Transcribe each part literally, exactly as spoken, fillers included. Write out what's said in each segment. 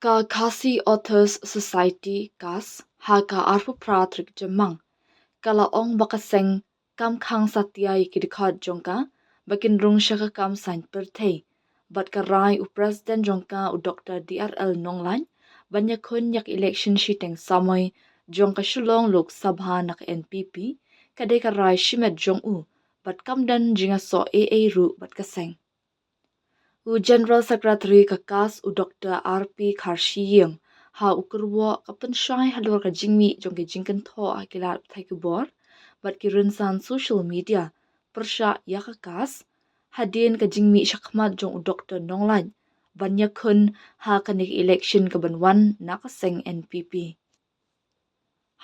Ka Khasi Authors Society, KAS, ha ka arphew phra tarik Jymmang, ka la ong ba ka seng kam khang satia ïa ki dkhot jong ka ba kin rung sha ka kam saiñ pyrthei, bad ka rai u President jong ka, u Dr D R L Nonglait, ban ïakhun ïa ka election shiteng samoi jong ka Shillong Lok Sabha na ka N P P, ka dei ka rai shimet jong u, bad kam don jingïasoh ei ei ruh bad ka seng. U General Secretary ka KAS, u Dr R P Kharshiing, ha u kyrwoh ka pynshai halor ka jingmih jong ki jingkynthoh ha ki lad pathai khubor bad ki rynsan social media pyrshah ïa ka KAS, hadien ka jingmih shakhmat jong u Dr Nonglait ban ïakhun ha kane ka election kaban wan na ka seng N P P.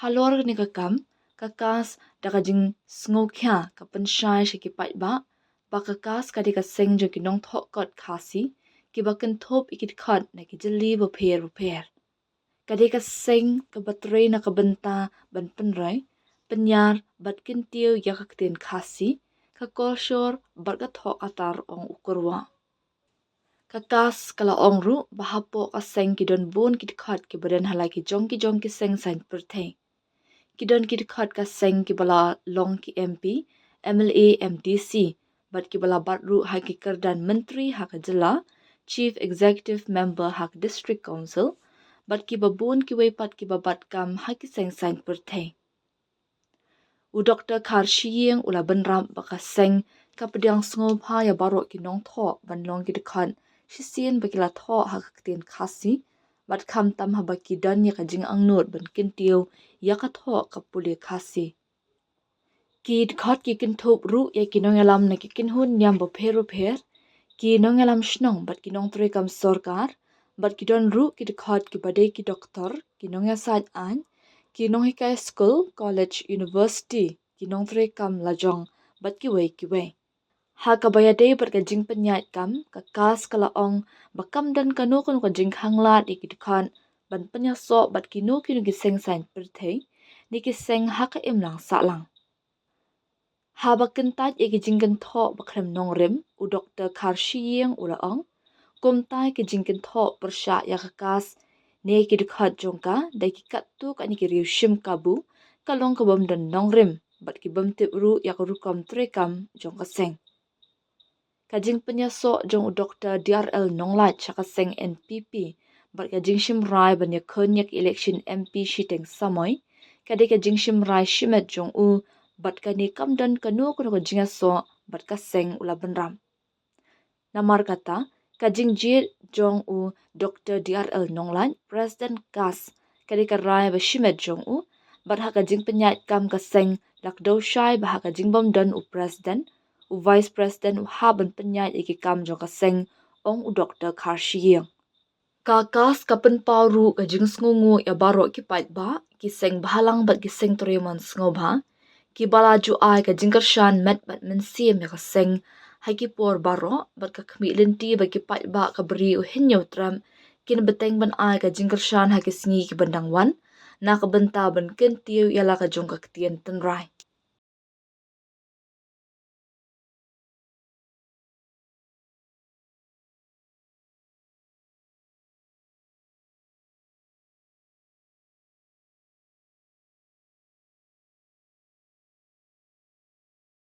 Halor kane ka kam, ka KAS da ka jingsngewkhia ka pynshai sha ki paidbah ba ka KAS ka dei ka seng jong ki nongthoh kot Khasi kiba kynthup ïa ki dkhot na ki jylliew bapher bapher. Ka dei ka seng kaba trei na ka bynta ban pynroi, pynïar bad kyntiew ïa ka ktien Khasi, ka kolshor bad ka thoh katar, ong u kyrwoh. Ka KAS ka la ong ruh ba hapoh ka seng ki don bun ki dkhot kiba don ha la ki jong ki jong ki seng saiñ pyrthei. Ki don ki dkhot ka seng kiba la long ki M P, M L A, M D C, bad kiba la bat ruh ha ki kyrdan myntri ha ka jylla, Chief Executive Member ha ka District Council, bad kiba bun kiwei pat kiba bat kam ha ki seng saiñ pyrthei. U Dr Kharshiing u la bynrap ba ka seng ka pdiang sngewbha ïa baroh ki nongthoh ban long ki dkhot shisien ba ki la thoh ha ka ktien Khasi, bad khamtam haba ki don ïa ka jingangnud ban kyntiew ïa ka thoh ka pule Khasi. Ki dkhot ki kynthup ruh ïa ki nongïalam na ki kynhun niam bapher bapher, ki nongïalam shnong bad ki nongtrei kam sorkar, bad ki don ruh ki dkhot kiba dei ki doktor, ki nongïasaid aiñ, ki nonghikai skul, college, university, ki nongtrei kam lajong, bad kiwei kiwei. Ha kaba ïadei bad ka jingpynïaid kam, ka KAS ka la ong ba kam don kano kano ka jingkhanglad ïa ki dkhot ban pynïasoh bad kino kino ki seng saiñ pyrthei ne ki seng ha ka imlang sahlang. Haba kyntait ïa ki jingkynthoh ba khlem nongrim, u Dr Kharshiing u la ong, kumta ki jingkynthoh pyrshah ïa ka KAS ne ki dkhot jong ka da ki katto katne ki riew shim kabu, ka long ka bym don nongrim bad ki bym tip ruh ïa ka rukom treikam jong ka seng. Ka jingpynïasoh jong u Dr D R L Nonglait sha ka seng N P P bad ka jingshim rai ban ïakhun ïa ka election M P shiteng samoi, ka dei ka jingshim rai shimet jong u, bad kane kam don kano kano ka jingïasoh bad ka seng, u la bynrap. Namar kata, ka jingjied jong u Dr D R L Nonglait, President KAS, ka dei ka rai ba shimet jong u, bad ha ka jingpynïaid kam ka seng la kdew shai ba ha ka jingbym don u President, u Vice President u hap ban pynïaid ïa ki kam jong ka seng, ong u Dr Kharshiing. Ka KAS ka pynpaw ruh ka jingsngewnguh ïa baroh ki paidbah, ki seng bhalang bad ki seng trei mon sngewbha, kiba la ju ai ka jingkyrshan met bad mynsiem ïa ka seng ha ki por baroh, bad ka khmih lynti ba ki paidbah ka Bri u Hynñiewtrep kin bteng ban ai ka jingkyrshan ha ki sngi kiban dang wan na ka bynta ban kyntiew ïa la ka jong ka ktien tynrai.